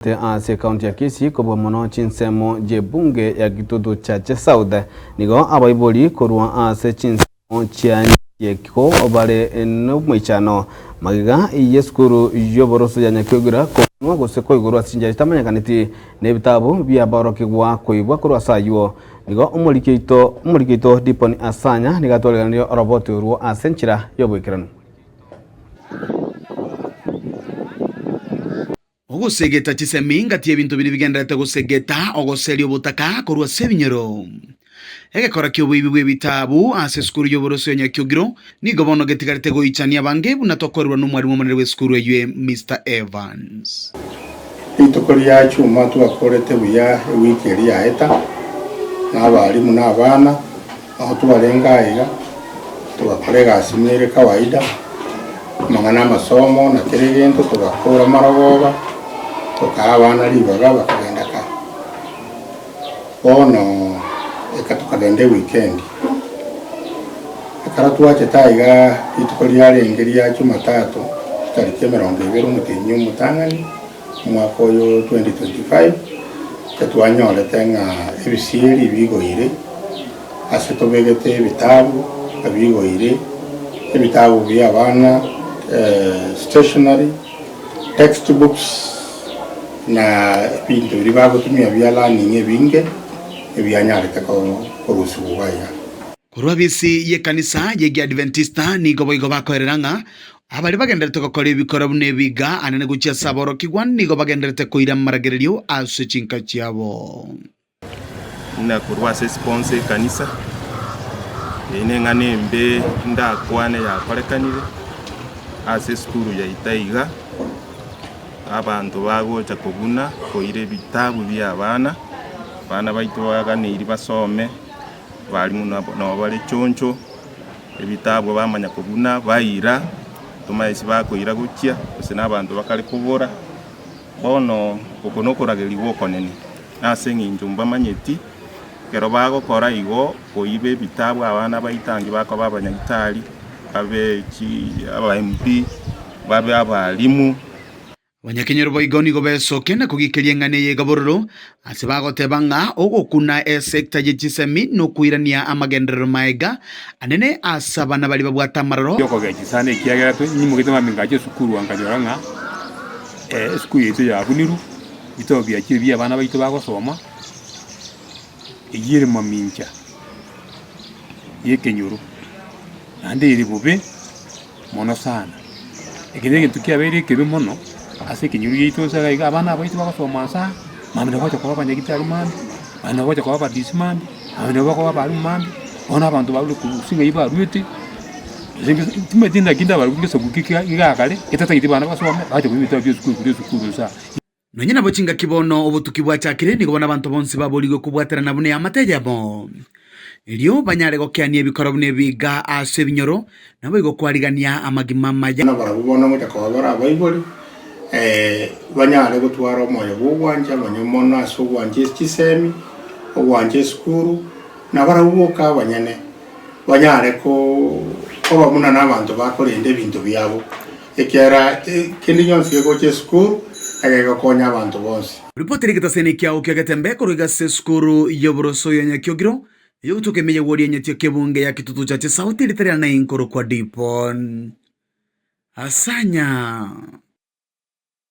Ase ekaunti ya Kisii kobua mono chinsemo chi'ebunge ya Gitutu Chache South, nigo abaibori korwa ase chinsemo chia Nyakieko bare nomoichano magega y'esukuru y'oboroso ya Nyakiogira kounwa gose koigorwa ase chinchera chitamanyekaneti na ebitabu biaborokigwa koibwa korwa ase ayio. Nigo omoriki oito omoriki oito Dipon Asanya nigo atwareganirie oroboti orwo ase enchera y'oboikeranu. Ogosegeta chisemi ngati y'ebinto biria bigendererete gosegeta ogoseria obotaka korwa ase ebinyoro. Egekora ki'oboibi bw'ebitabu ase esukuru y'oboroso ya Nyakiogiro nigo bono getigarete goichania abange buna tokoerwa n'omwarimu omonene bw'esukuru eyio Mister Evans. Rituko ria chuma twakorete buya ewiki eria yaeta, na abalimu na abana. Aho twarenge aiga, togakora egasi buna ere kawaida, amang'ana amasomo na kera egento togakora marogoba, tokaa abana ribaga bakagenda ka. Bono eka tokagenda ewikendi, ekero twachete aiga rituko riarenge ria jumatatu, chitariki emerongo ebere omotienyi omotang'ani, omwaka oyo 2025, Tetwanyorete ng'a ebisieri bigoire ase tobegete ebitabu bigoire, ebitabu bi'abana, stationery, textbooks, na ebinto biria bagotumia bia learning ebinge ebianyarete korusigwa iga. Korwa bisi y'ekanisa y'Egiadventista nigo boigo bakoerera ng'a Abaria bagendererete gokora ebikora buna ebiga anene gochia ase aborokigwa nigo bagendererete koira amaragererio ase chinka chiabo. Buna korwa ase sponsor ekanisa, eye neng'ana embe ndakwane yakorekanire ase esukuru yaito iga, abanto bagocha kobuna koira ebitabu bia abana, abana baito baganeiri basome, abalimu nabo nabo bare choncho. Ebitabu bamanya kobuna, baira, tomaesi bakoira gochia, gose nabanto bakare kobora. Bono oko nokoragerigwa okonene, nase eng'encho mbamanyeti, ekero bagokora igo, koiba ebitabu abana baito ange bakoba abanyagitari, babe chi aba MP, babe abalimu. Abanyakenyoro boigo nigo besokia na kogikeria eng'ana eye iga bororo, ase bagoteba ng'a ogokuna esecta ye chisemi nokoirania amagenderero maega anene ase abana baria babwate amaroro. Yokogechi sana ekiagera nyimogete mambia ngacha esukuru aa nkanyora ng'a esukuru yaito yabunirwe, ebitabo biachire bia abana baito bagosoma, eyio ere mamincha ya ekenyoro, naende ere bobe. Mono sana. Eke negento kiabeire ekebe mono ase ekenyoro giaito nse iga iga, abana abaito bagosoma nse aa, mambia nabo bagocha koba abanyagitari mambia, mambia nabo bagocha koba abadisi mambia, mambia nabo bakoba abalimu mambia, bono abanto barure korwa gose ng'ai baruete, gose ngese timanyeti naki ndabarwe ngesaku ki kia iga kare, getatageti bana basome, bagocha koira ebitabu bia esukuru korwa esukuru nse aa. Nonya nabo chingaki bono obotuki bwachakire, nigo bono abanto bonsi baborigwe kobwaterana buna eamate eyemo, erio banyare gokeania ebikoro buna ebiga ase ebinyoro, naboigo kwarigania amagima amaya. Buna barabwo bono ngocha koba bare abaibori, banyare gotwara omoyo bw'ogwancha abanyene mono ase ogwancha chisemi, ogwancha esukuru, na barabwo boka abanyene banyare koba buna nabanto bakorenda ebinto biabo. Ekiagera kende gionsi gegocha esukuru egegokonya abanto bonsi. Ripoti rigetasene ekiao kia Getembe korwa iga ase esukuru y'oboroso ya Nyakiogiro eyogotoka ime y'ewodi ya Nyatio kebunge ya Kitutu Chache South ritari ria Nainkorokwa Dipon Asanya.